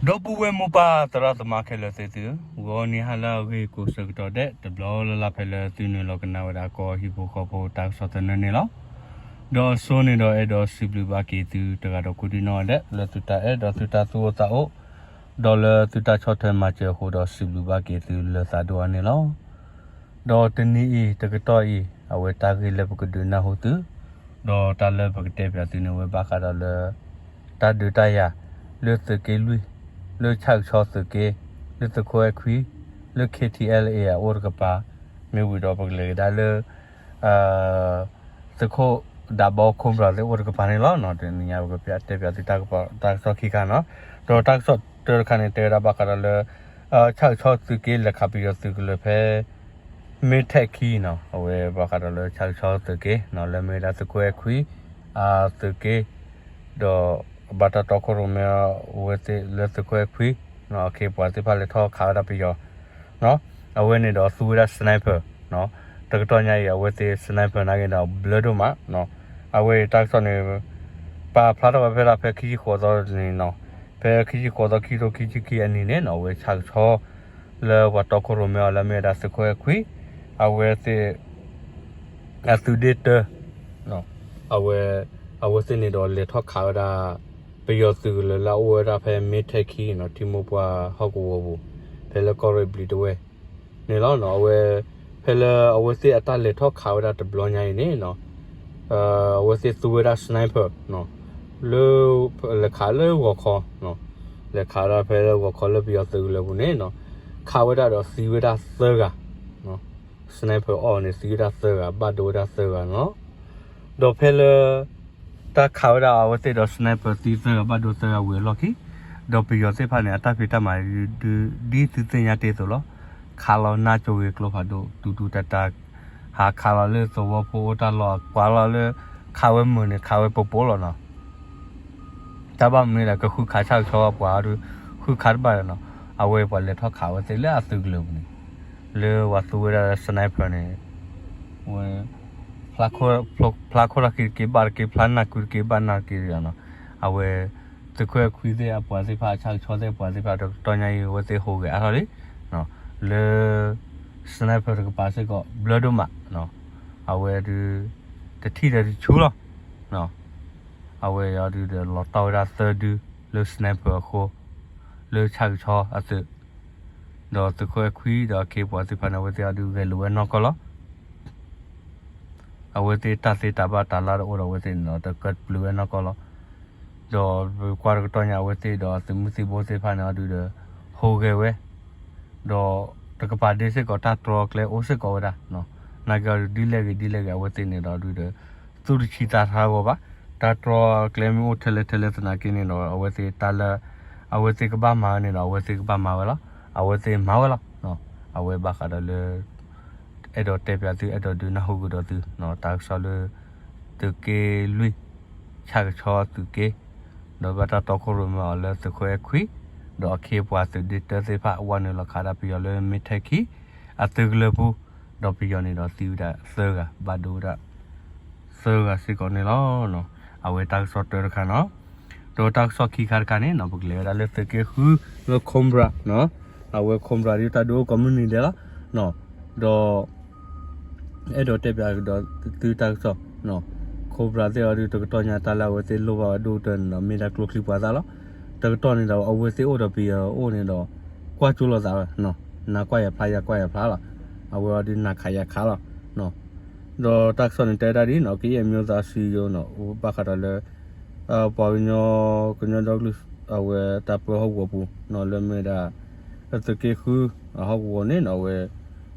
ဒီပုၢ်ဝဲၢ်မိၢ်ပၢ်သရၣ်သမါခဲလၢာ်သ့ၣ်သုဧၢ, ဂီၤနံၤဟါလၢအဂ့ၤကိးဆၢကတီၢ်ဒဲး တဘျီလၢ်လၢ်ဖဲလၢသုနုာ်လီၤကနၣ်ဝဲဒၣ်ကီၢ်ဟံၣ်ဖိဃီဖိတၢ်ကစီၣ်သနၢၣ်န့ၣ်လီၤ. ဒီးအဆိန့ၣ်ဒီးအဲၣ်ဒိးစံးဘျုးဘၣ်က့ၤသုတဂၤဒီးကိးဒံနီၢ်ဒဲး လၢသုတၢ်အဲၣ်ဒီးသုတၢ်သူၣ်အိၣ်သးအိၣ် ဒီးလၢသုတၢ်ဆီၣ်ထွဲမၤစၢၤအဃိဒီးစံးဘျုးဘၣ်က့ၤသုလၢသးဒိၣ်အါန့ၣ်လီၤ. ဒီးတနံၤအံၤတကတီၢ်အံၤ အဝဲတၢ်ဂ့ၢ်လၢပကဒုးနၢ်ဟူသု ဒီးတၢ်လၢပကတဲပၠးသုန့ၣ်ဝဲဘၣ်ဃးဒီးလၢ တၢ်ဒုးတၢ်ယၤ လၢသုးက့လွံၢ် လၢဆၣ်ကဆီသုးက့ လၢသုးခိၣ်အဲၣ်ခွံ လၢ K T L A အအိၣ်တကပၤ မ့ၢ်ဝံၤဒီးပကလဲၤကဒါလၢ သုးခိၣ်ဒးဘီ Cobra သ့ၣ်အိၣ်တကပၤန့ၣ်လီၤ. တနံၤညါပကတဲပၠးသုတၢ်ကစီၣ်ခံခါနီၤ. ဒီးတၢ်ကစီၣ်တၢတခါန့ၣ် တဲဝဲဒၣ်ဘၣ်ဃးဒီးလၢ ဆၣ်ကဆီသုးက့လဲၤခးပယီၤသုးကလၢၤဖဲ မ့ၢ်ထဲးခံနီၤ, အဝဲဘၣ်ဃးဒီးလၢဆၣ်ကဆီသုးက့နီၤ လၢမ့ၢ်ဝဲဒၣ်သုးခိၣ်အဲၣ်ခွံ သုးက့ ဒီးဘၣ်တၢ်တီခိၣ်ရိၣ်မဲအဝဲသ့ၣ်လၢသုးခိၣ်အဲၣ်ခွံ အခ့အပှၤသ့ၣ်တဖၣ်လဲၤထီၣ်ခးဝဲဒၣ်ပယီၤ အဝဲန့ၣ်ဒီးသူဝဲဒၣ် sniper နီၤ, တကတီၢ်ညါအံၤ အဝဲသ့ၣ် sniper နာ်က့ဒီးဘျၢဒိၣ်မးနီၤ, အဝဲအံၤတၢ်ကစီၣ်န့ၣ် ပာ်ဖျါထီၣ်ဝဲဖဲဒၣ်ဖဲခံဆံဃိးသီန့ၣ်နီၤ, ဖဲခံဆံဃိးသီ ခံထိခံဆံခံအနံၤန့ၣ်နီၤ အဝဲဆၣ်ကဆီ လၢပှၤတီခိၣ်ရိၣ်မဲအီၤလၢမ့ၢ်ဝဲဒၣ်သုးခိၣ်အဲၣ်ခွံ အဝဲသ့ၣ် အသုးဒ့တၢ အဝဲ အဝဲသ့ၣ်န့ၣ်ဒီးလဲၤထီၣ်ခးဝဲဒၣ် ပယီၤသုးကလၢၤလၢအအိၣ်ဝဲဒၣ်ဖဲ မ့ၢ်ထဲးခံနီၤ ထံမိၢ်ပှၢ်ဟီၣ်ကဝီၤပူၤ ဖဲလၢကီၢ်ရ့ၣ်ဘျံးတဝဲၢ်န့ၣ်လီၤ. အဝဲ ဖဲလၢအဝဲသ့ၣ်အတၢ်လဲၤထီၣ်ခးဝဲဒၣ်တဘျီညါအံၤန့ၣ်နီၤ အဝဲသ့ၣ်သူဝဲဒၣ် sniper နီၤ လၢ လဲၤခးလၢဂီၤခီ လဲၤခးဒၣ်ဖဲလၢဂီၤခီလၢပယီၤသုးကလၢၤပူၤန့ၣ်နီၤ ခးဝဲဒၣ်ဒီးသံဝဲဒၣ်သၢဂၤ sniper အီၤန့ၣ် သံဝဲဒၣ်သၢဂၤ ဘၣ်ဒိဝဲဒၣ်သၢဂၤနီၤ. ဒီးဖဲလၢ တၢ်ခးဝဲဒၣ်အဝဲသ့ၣ်ဒီး sniper သံသၢဂၤဘၣ်ဒိသၢဂၤဝံၤအလီၢ်ခံ ဒီးပယီၤသ့ၣ်တဖၣ်န့ၣ် အတၢ်ဖံးတၢ်မၤဒ်သုသ့ၣ်ညါတ့ၢ်အသိးလီၤ. ခးလီၤနါကၠိဂ့ၤကျိဖးဒိၣ် တူၢ်တူၢ်တၢ်တၢ် ဟးခးလီၤလၢသဝီဖိအိၣ်တၢ်လီၢ် ကွၢ်လီၤလၢ ခးဝဲမုာ်န့ၣ် ခးဝဲပိာ်ပိာ်လီၤနီၤ. တၢ်ဘၣ်မနုၤဒီး ကဃုခးဆၣ်ကဆီပှၤအီၤဒီး ဃုခးတဘၣ်ဒီးနီၤ အဝဲပှၤလဲၤထီၣ်ခးဝဲသ့ၣ်လၢအသုးကလၢၤပူၤန့ၣ် လၢပှၤသူဝဲဒၣ် sniper န့ၣ် ဝဲ ဖျါခိၣ်တၢ်ခံတက့ၢ်ဘၣ်တက့ၢ် ဖျါနၢ်ကုတက့ၢ်ဘၣ်နၢ်တက့ၢ်ဒီးနီၤ အဝဲ သုးခိၣ်အဲၣ်ခွံသ့ၣ်အပှၤသ့ၣ်တဖၣ် ဆၣ်ကဆီသ့ၣ်အပှၤသ့ၣ်တဖၣ် တကတီၢ်ညါအံၤ အဝဲသ့ၣ်ဟူးဂဲၤအါထီၣ်လံ လၢ sniper တကပၤစ့ၢ်ကီး ဘျၢဒိၣ်မး အဝဲဒုး တထံၣ်ဒီးတဆူလီၤ အဝဲအံၤဒုးဒီးလီၤတီၢ်ဝဲဒၣ်သၢဒု လၢ sniper အဃိ လၢဆၣ်ကဆီအသုး ဒီးသုးခိၣ်အဲၣ်ခွံဒီးအခ့အပှၤသ့ၣ်တဖၣ်န့ၣ် အဝဲသ့ၣ်အီၤဒုးဂဲၤလိာ်ဝဲနီၢ်ကီၢ်လီၤ. အဝဲသ့ၣ်တၢ်သ့တၢ်ဘၣ်တၢ်လၢတအိၣ်ဒီးအဝဲသ့ၣ်န့ၣ်ဒီး တကပျုာ်ဝဲနီၢ်ကီၢ်လီၤ. ဒီးပကွၢ်တကတီၢ်ညါ အဝဲသ့ၣ်ဒီးသုးမုၢ်သံၣ်ဘိသ့ၣ်တဖၣ်န့ၣ် အီၤဒုးဒီး ဟူးဂဲၤဝဲ ဒီးတကပၤဒ့စ့ၢ်ကီး တၢ်တြီအကျဲအိၣ်စ့ၢ်ကီးဝဲဒၣ် နာ်က့အီၤဒုး ဒ်လဲၣ်ဂ့ၤဒ်လဲၣ်ဂ့ၤ အဝဲသ့ၣ်န့ၣ်ဒီးဒုးဒီး သူၣ်တဆံးသးဆါဂီၤဘၣ်. တၢ်တြီအကျဲမ့ၢ်အိၣ်ထဲလဲၣ်ထဲလဲၣ်သနာ်က့န့ၣ်ဒီး အဝဲသ့ၣ်တၢ်လၢ အဝဲသ့ၣ်ကဘၣ်မၤဝဲန့ၣ်ဒီး အဝဲသ့ၣ်ကဘၣ်မၤဝဲလီၤ. အဝဲသ့ၣ်မၤဝဲလီၤ. အဝဲဘၣ်ဃးဒီးလၢ အဲၣ်ဒိးတဲပၠးသု အဲၣ်ဒိးဒုးနၢ်ဟူကဒီးသု တၢ်ကစီၣ်လၢ သုးက့လွံၢ် ဆၣ်ကဆီသုးက့ ဒီးဘၣ်တၢ်တီခိၣ်ရိၣ်မဲအီၤလၢသုးခိၣ်အဲၣ်ခွံ ဒီးအခ့အပှၤသုးဒ့တၢသ့ၣ်တဖၣ် ဝဲနုာ်လီၤခးဒၣ်ပယီၤလၢမ့ၢ်ထဲးခံ အသုးကလၢၤပူၤ ဒီးပယီၤန့ၣ်ဒီးသံဝဲဒၣ်သၢဂၤ ဘၣ်ဒိဝဲဒၣ် သၢဂၤစ့ၢ်ကီးန့ၣ်လီၤ. အဝဲတၢ်ကစီၣ်တၢတခါနီၤ. ဒီးတၢ်ကစီၣ်ခံခါတခါန့ၣ်နီၤ ပကလဲၤဝဲဒၣ်လၢသုးက့ဃု လၢ Cobra နီၤ. အဝဲ Cobra ဒ်တၢ်ဒုးအိၣ်ကိးမုၢ်နံၤဒဲးလီၤ. ဒီး အဲၣ်ဒိးတဲပၠးကဒီးသုတၢ်ကစီၣ်နီၤ. Cobra သ့ၣ်အီၤဒုး တကတီၢ်ညါတၢ်လၢအဝဲသ့ၣ်လိၣ်ဘၣ်ဝဲဒိၣ်ကတၢၢ်န့ၣ်ဒီး မ့ၢ်ဒၣ်ကျိချံပှၤသၣ်လီၤ. တကတီၢ်န့ၣ်ဒီး အဝဲသ့ၣ်အိၣ်ဒီးပယီၤအိၣ်န့ၣ်ဒီး ကွၢ်ကၠိလိာ်သးဝဲနီၤ. နၤကွၢ်ယၤဖျါ ယၤကွၢ်ယၤဖျါလီၤ. အဝဲအီၤဒုးနၤခးယၤခးလီၤ. ဒီးတၢ်ကစီၣ်န့ၣ် တဲဝဲဒၣ်ဒ်နီၤ ကယဲၢ်မၠိသးစံယိနီၤ ဘၣ်ဃးဒီးလၢ ပှၤကညီ ကညီဒီကလုာ် အဝဲတၢ်ပၢဟီၣ်ကဝီၤပူၤနီၤ လၢမ့ၢ်ဒၣ် သုးက့ဃု အဟီၣ်ကဝီၤန့ၣ်နီၤ အဝဲ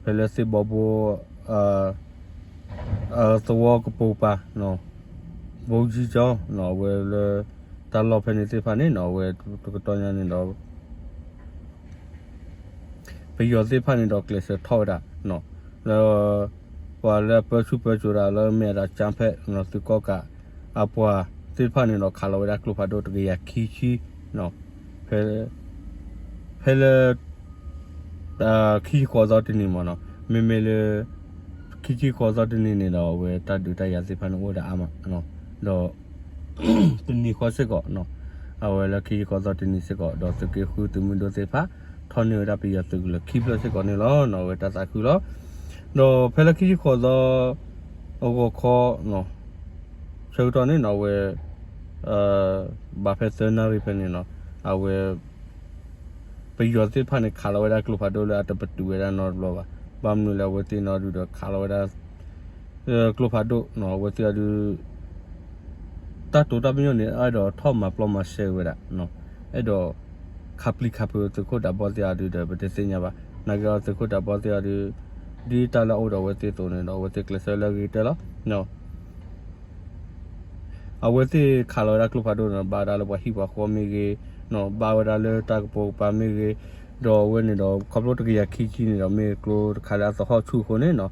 ဖဲလၢသ့ၣ်ဘီဘိ သဝီကပိာ်ပၤနီၤ ဘိကၠံကၠီနီၤ အဝဲလၢ တၢ်လီၢ်ဖဲန့ၣ်သ့ၣ်တဖၣ်န့ၣ်နီၤ အဝဲတကတီၢ်ညါန့ၣ်ဒီး ပယီၤသ့ၣ်တဖၣ်န့ၣ်ဒီးကျဲးစၢးထီၣ်ဝဲဒၣ်နီၤ လၢ ပှၤလၢအပၢဆူၣ်ပၢစိးဒၣ်လၢမ့ၢ်ဝဲဒၣ်ကၠၣ်ဖဲၣ်နီၤ သုးကီၣ်ကး အပှၤသ့ၣ်တဖၣ်န့ၣ်ဒီး ခးလီၤဝဲဒၣ်ကျိဖးဒိၣ်တကယၤခံဆံနီၤ ဖဲ ဖဲလၢ ခံဆံဃိးသီတနံၤမ့ၢ်နီၤ မ့မ့ၢ်လၢ ခံဆံဃိးသီတနံၤန့ၣ်ဒီး အဝဲတၢ်ဒုးတၢ်ယၤသ့ၣ်တဖၣ်န့ၣ်အိၣ်ဝဲဒၣ်အါမး ဒီး တနံၤဃီစ့ၢ်ကီးနီၤ အဝဲလၢခံဆံဃိးသီတနံၤစ့ၢ်ကီး ဒီးသုးက့ဃုသုးမုၢ်ဒိၣ်သ့ၣ်တဖၣ် ထီၣ်န့ၢ်ဝဲဒၣ်ပယီၤသုးကလၢၤခံဖျၢၣ်စ့ၢ်ကီးန့ၣ်လီၤ. အဝဲတၢ်သးခုလီၤ. ဒီးဖဲလၢခံဆံဃိးသီ အဂီၤခီ ဆၢကတီၢ်န့ၣ်နီၤ အဝဲ ဘၣ်ဖဲသၢနၣ်ရံၣ်ဖဲန့ၣ်နီၤ အဝဲ ပယီၤသ့ၣ်တဖၣ်န့ၣ် ခးလီၤဝဲဒၣ်ကျိဖးဒိၣ်လၢအတပတုာ်ဝဲဒၣ်နီတဘျီဘၣ်. ဘၣ်မနုၤလဲၣ် အဝဲသ့ၣ်န့ၣ်ဒုးဒီးခးလီၤဝဲဒၣ် ကျိဖးဒိၣ်နီၤ အဝဲသ့ၣ်အဒုး တၢ်တိာ်တၢ်ပညိၣ်န့ၣ် အဲၣ်ဒိးထီၣ်မၤပျီမၤရှဲဝဲဒၣ် အဲၣ်ဒိး ခးပျံၤခးဖုးသုးခိၣ်ဒးဘီသ့ၣ်အဒုးဒီး ပတသ့ၣ်ညါဘၣ်. နာ်က့ဒီးသုးခိၣ်ဒးဘီသ့ၣ်အဒုး ဒ်တၢ်လၢအအိၣ်ဒီးအဝဲသ့ၣ်အသိးန့ၣ်ဒီး အဝဲသ့ၣ်ကျဲးစၢးလၢအဂ့ၤကတၢၢ်လီၤ. အဝဲသ့ၣ်ခးလီၤဝဲဒၣ်ကျိဖးဒိၣ်န့ၣ် ဘၣ်ဝဲဒၣ်လၢပှၤဟံၣ်ပှၤဃီမ့ၢ်ဂ့ၤ, ဘၣ်ဝဲဒၣ်လၢတၢ်ကပိာ်ကပၤမ့ၢ်ဂ့ၤ, ဒီးအဝဲန့ၣ်ဒီး ခီဖျိတကယၤခံဆံန့ၣ်ဒီး မ့ၢ်ကျိတခါလၢအသဟီၣ်ဆူၣ်အဃိန့ၣ်နီၤ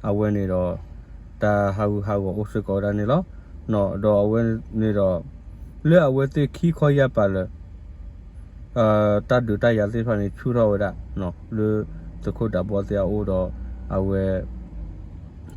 အဝဲန့ၣ်ဒီး တၢ်ဟးဂူာ်ဟးဂီၤအိၣ်စ့ၢ်ကီးဝဲဒၣ်န့ၣ်လီၤ. ဒီးအဝဲန့ၣ်ဒီး လၢအဝဲသ့ၣ်ခံခီယၢ်ပာ်လၢာ် တၢ်ဒုးတၢ်ယၤသ့ၣ်တဖၣ်န့ၣ် ဆူၣ်ထီၣ်ဝဲဒၣ် လၢသုးခိၣ်ဒးဘီသ့ၣ်အအိၣ်ဒီး အဝဲ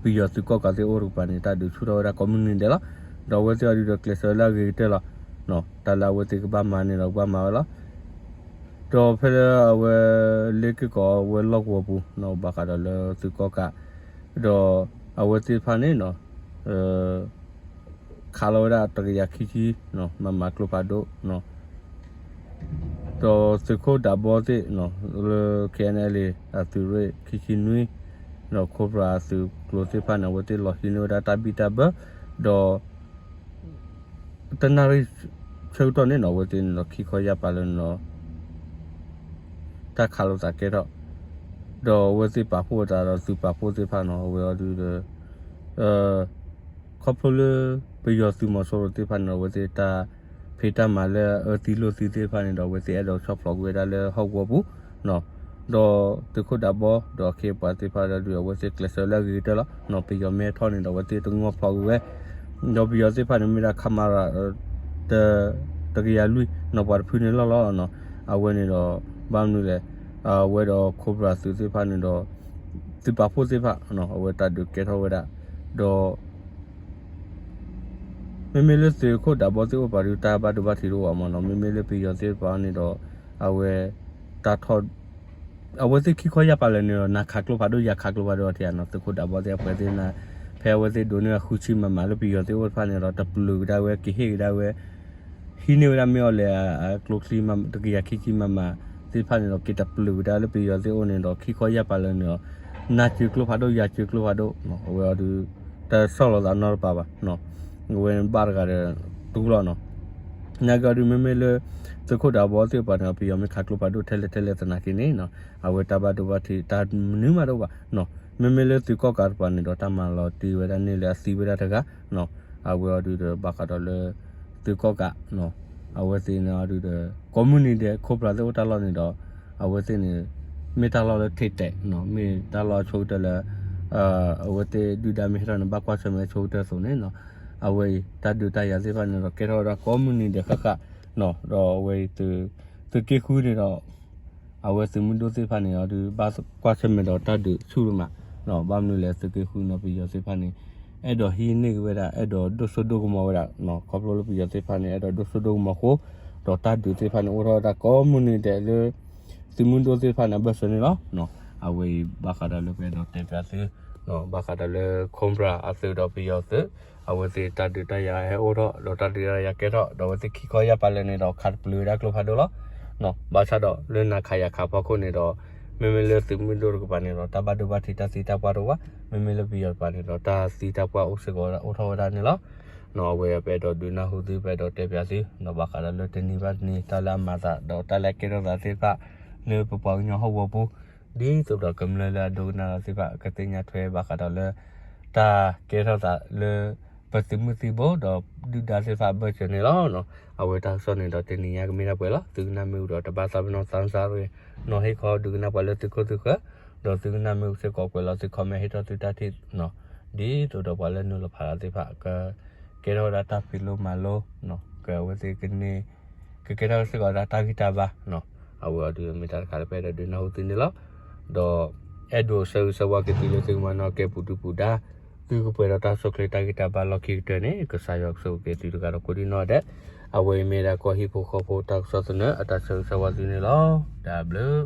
ပယီၤသုးကီၣ်ကးသ့ၣ်အိၣ်တကပၤန့ၣ် တၢ်ဒုးဆူၣ်ထီၣ်ဝဲဒၣ်ကိးမုၢ်နံၤဒဲးလီၤ. ဒီးအဝဲသ့ၣ်အဒုးဒီးကျဲးစၢးလၢအဂ့ၤကတၢၢ်လီၤ. တၢ်လၢအဝဲသ့ၣ်ကဘၣ်မၤန့ၣ်ဒီးကဘၣ်မၤဝဲလီၤ. ဒီးဖဲလၢအဝဲ လ့က့ၢ်ကီးဝဲလီၢ်ကဝီၤပူၤ ဘၣ်ဃးဒီးလၢသုးကီၣ်ကး ဒီးအဝဲသ့ၣ်တဖၣ်န့ၣ်နီၤ ခးလီၤဝဲဒၣ်တကယၤခံဆံ မၤမၤကျိဖးဒိၣ် ဒီးသုးခိၣ်ဒးဘီသ့ၣ် လၢ K N L A အသုးရ့ၣ်ခံဆံနွံ ဒီး Cobra အသုးကျိၤသ့ၣ်တဖၣ်န့ၣ် အဝဲသ့ၣ်လီၤဟံးန့ၢ်ဝဲဒၣ်တၢ်ဘံၣ်တၢ်ဘၢ ဒီး တနၣ်ရံၣ်ဆၢကတီၢ်န့ၣ်နီၤ အဝဲသ့ၣ်န့ၣ်ဒီးခံခီယၢ်ပာ်လၢာ်န့ၣ်ဒီး တၢ်ခးလိာ်သးကဲထီၣ် ဒီးအဝဲသ့ၣ်ပာ်ဖှိၣ်အသးဒီးသုးပာ်ဖှိၣ်သ့ၣ်တဖၣ်နီၤ အဝဲအီၤဒုးဒီး ခီဖျိလၢ ပယီၤသုးမီၤစိရိၤသ့ၣ်တဖၣ်န့ၣ်ဒီး အဝဲသ့ၣ်တၢ်ဖံးတၢ်မၤလၢအအၢသံလိာ်သံသ့ၣ်တဖၣ်န့ၣ်ဒီး အဝဲသ့ၣ်အဲၣ်ဒိးဆီၣ်ဖျိးကွံာ်ဝဲဒၣ်လၢဟီၣ်ကဝီၤပူၤ ဒီးသုးခိၣ်ဒးဘီ ဒီးအခ့အပှၤသ့ၣ်တဖၣ်ဒီး အဝဲသ့ၣ်ကျဲးစၢးလၢအဂ့ၤကတၢၢ်လီၤ. ပယီၤမ့ၢ်ဟဲထီၣ်န့ၣ်ဒီး အဝဲသ့ၣ်တငီၢ်ဖျိးကွံာ်ဝဲ ဒီးပယီၤသ့ၣ်တဖၣ်န့ၣ် မ့ၢ်ဒၣ် ခမရ တကယၤလွံၢ်နီၤ ပှၤတဖုန့ၣ်လီၢ်လီၤနီၤ အဝဲန့ၣ်ဒီး ဘၣ်မနုၤလဲၣ် အဝဲဒီး Cobra သုးသ့ၣ်တဖၣ်န့ၣ်ဒီး သုးပာ်ဖှိၣ်သ့ၣ်တဖၣ် အဝဲတၢ်ဒုးကဲထီၣ်ဝဲဒၣ် ဒီး မ့မ့ၢ်လၢသုးခိၣ်ဒးဘီသ့ၣ်အိၣ်ပာ်ဒုး တၢ်ဘၣ်ဒိဘၣ်ထံးတအိၣ်ဘၣ်မးနီၤ မ့မ့ၢ်လၢပယီၤသ့ၣ်တဖၣ်န့ၣ်ဒီး အဝဲ တၢ်ထီၣ် အဝဲသ့ၣ်ခံခီယၢ်ပာ်လၢာ်န့ၣ်ဒီး နၤခးကျိဖးဒိၣ် ယၤခးကျိဖးဒိၣ်အီၤထံးနီၤ သုးခိၣ်ဒးဘီသ့ၣ်အပှဲၤသ့ၣ်နၤ ဖဲအဝဲသ့ၣ်ဒိးန့ၢ်အဃုဆံမးမးလၢပယီၤသ့ၣ်အိၣ်တဖၣ်န့ၣ်ဒီး တပျုာ်ကဒါဝဲ က့ၤဟ့ၣ်ကဒါဝဲ ဟံးန့ၢ်ဝဲဒၣ်မ့ၢ်အီၤလဲၣ် အကျိချံမး တကယၤခံဆံမးမး သ့ၣ်တဖၣ်န့ၣ်ဒီး က့ၤတပျုာ်ကဒါလၢပယီၤသ့ၣ်အိၣ်န့ၣ်ဒီး ခံခီယၢ်ပာ်လၢာ်န့ၣ်ဒီး နၤစၢၤကျိဖးဒိၣ် ယၤစၢၤကျိဖးဒိၣ် အဝဲအီၤဒုး တဆီၣ်လီၤသးနီတပၤဘၣ် အဝဲဘၣ်တဂၤဒီး တူၢ်လီၤနီၤ နာ်က့အီၤဒုး မ့မ့ၢ်လၢ သုးခိၣ်ဒးဘီသ့ၣ်တဖၣ်န့ၣ်ဒီး ပယီၤမ့ၢ်ခးကျိဖးဒိၣ်ထဲလဲၣ်ထဲလဲၣ်သနာ်က့န့ၣ်နီၤ အဝဲတၢ်ဘၣ်ဒိဘၣ်ထံး တၢ်မနုၤမးတအိၣ်ဘၣ် မ့မ့ၢ်လၢသုးကီၣ်ကးတပၤန့ၣ်ဒီး တၢ်မၤလီၤတံၢ်ဝဲဒၣ်န့ၢ်လၢအသံဝဲဒၣ်တဂၤ အဝဲအီၤဒုးဒီး ဘၣ်ဃးဒီးလၢ သုးကီၣ်ကး အဝဲသ့ၣ်န့ၣ်အီၤဒုးဒီး ကိးမုၢ်နံၤဒဲး Cobra သ့ၣ်အိၣ်တၢ်လီၢ်န့ၣ်ဒီး အဝဲသ့ၣ်န့ၣ် မ့ၢ်တၢ်လီၢ်လၢထံးတဲာ် မ့ၢ်တၢ်လီၢ်အဆိကတၢၢ်လၢ အဝဲသ့ၣ်ဒုၣ်ဒါမ့ၢ်ဟဲထီၣ်န့ၣ် ဘၣ်ကွၢ်ဆၢၣ်မဲာ်အဆိကတၢၢ်အသိးန့ၣ်နီၤ အဝဲအံၤ တၢ်ဒုးတၢ်ယၤသ့ၣ်တဖၣ်န့ၣ်ဒီး ကဲထီၣ်ဝဲဒၣ်ကိးမုၢ်နံၤဒဲးဃၣ်ဃၣ် ဒီးအဝဲအံၤ သုးက့ဃုန့ၣ်ဒီး အဝဲသုးမုၢ်ဒိၣ်သ့ၣ်တဖၣ်န့ၣ်ဒီး ဘၣ်ကွၢ်ဆၢၣ်မဲာ်ဒီးတၢ်ဒုးဆူၣ်လီၤမး ဘၣ်မနုၤလဲၣ် သုးက့ဃုန့ၣ် ပယီၤသ့ၣ်တဖၣ်န့ၣ် အဲၣ်ဒိးဟံးန့ၢ်က့ၤဝဲဒၣ် အဲၣ်ဒိးဒိၣ်စိဒိၣ်ကမီၤဝဲဒၣ် ခီဖျိလၢပယီၤသ့ၣ်တဖၣ်န့ၣ် အဲၣ်ဒိးဒိၣ်စိဒိၣ်ကမီၤအဃိ ဒီးတၢ်ဒုးသ့ၣ်တဖၣ်န့ၣ် အိၣ်ထီၣ်ဝဲဒၣ်ကိးမုၢ်နံၤဒဲးလၢ သုးမုၢ်ဒိၣ်သ့ၣ်တဖၣ်န့ၣ် အဘၢၣ်စၢၤန့ၣ်လီၤ. အဝဲအံၤ ဘၣ်ဃးဒီးလၢပအဲၣ်ဒိးတဲပၠးသု ဘၣ်ဃးဒီးလၢ Cobra အသုးဒီးပယီၤသုး အဝဲသ့ၣ်တၢ်ဒုးတၢ်ယၤဟဲအိၣ်ထီၣ် ဒီးတၢ်ဒုးတၢ်ယၤကဲထီၣ် ဒီးအဝဲသ့ၣ်ခံခီယၢ်ပာ်လၢာ်န့ၣ်ဒီး ခးတပျုာ်ဝဲဒၣ်ကျိဖးဒိၣ်လီၤ. ဘၣ်ဆၣ်ဒီးလၢနၤခးယၤခးဖီခိၣ်န့ၣ်ဒီး မ့မ့ၢ်လၢသုးမုၢ်ဒိၣ်တကပၤန့ၣ်ဒီး တၢ်ဘၣ်ဒိဘၣ်ထံးတၢ်သံတၢ်ပှၢ်တအိၣ်ဘၣ် မ့မ့ၢ်လၢပယီၤတကပၤန့ၣ်ဒီး တၢ်သံတၢ်ပှၢ်အိၣ်စ့ၢ်ကီးဝဲဒၣ်အိၣ်ထီၣ်ဝဲဒၣ်န့ၣ်လီၤ. အဝဲပအဲၣ်ဒိးဒုးနၢ်ဟူသု ပအဲၣ်ဒိးတဲပၠးသု ဒီးဘၣ်ဃးဒီးလၢတနံၤဘၣ်တနံၤ တၢ်လၢအမၤသး ဒီးတၢ်လၢအကဲထီၣ်သးသ့ၣ်တဖၣ် လၢပပှၤကညီဟီၣ်ကဝီၤပူၤ ဒ်သိးဒီးကမျၢၢ်လၢအဒိကနၣ်လီၤသ့ၣ်တဖၣ် ကသ့ၣ်ညါထွဲဘၣ်ဃးဒီးလၢ တၢ်ကဲထီၣ်သးလၢ ပသုးမုၢ်သံၣ်ဘိ ဒီးဒုၣ်ဒါသ့ၣ်တဖၣ်အဘၢၣ်စၢၤန့ၣ်လီၤ. အဝဲတၢ်ကစီၣ်န့ၣ်ဒီးတနံၤညါကမ့ၢ်ဒၣ်ပှဲၤလီၤ. သုကနၣ်မ့ၢ်အူဒီးတဘၣ်သးပ့ၤနီၣ်သးစၢ်ရ့ၣ် နီၣ်ဟ့ၣ်ခီဒုးကနၣ်ပှၤလၢသုခိၣ်သုဃၢၤ ဒီးသုကနၣ်မ့ၢ်အူစ့ၢ်ကီးကွဲးလီၤသု comment ဟ့ၣ်ထီၣ်သုတၢ်ထံၣ် ဒ်သိးဒီးပှၤလၢနုာ်လီၤဖးလီၤသ့ၣ်တဖၣ် ကကဲထီၣ်ဝဲဒၣ်တၢ်ဖံးလိမၤလိ ကအဝဲသ့ၣ်ကန့ၢ် ကကဲထီၣ်စ့ၢ်ကီးဝဲဒၣ်တၢ်ဂံၢ်တၢ်ဘါ အဝဲအီၤဒုးမ့ၢ်တၢ်တခါလၢပအဲၣ်ဒိးဒုးနၢ်ဟူသုန့ၣ်လီၤ. ဒီးအဲၣ်ဒိးဆၢဂ့ၤဆၢဝါက့ၤသုလၢသုကမၤနၢၤကဲပူၤဒုပူၤဒါ သုကပှဲၤဒီးတၢ်ဆိၣ်ချ့တၢ်ဂံၢ်တၢ်ဘါလီၢ်ခံကတၢၢ်န့ၣ် ကစၢ်ယွၤကဆိၣ်ဂ့ၤက့ၤသုတဂၤဒီးကိးဒံနီၢ်ဒဲး အဝဲအံၤမ့ၢ်ဒၣ်ကီၢ်ဟံၣ်ဖိဃီဖိတၢ်ကစီၣ်သနၢၣ်အတၢ်ဆၢဂ့ၤဆၢဝါသုန့ၣ်လီၤ. တၢ်ဘျုး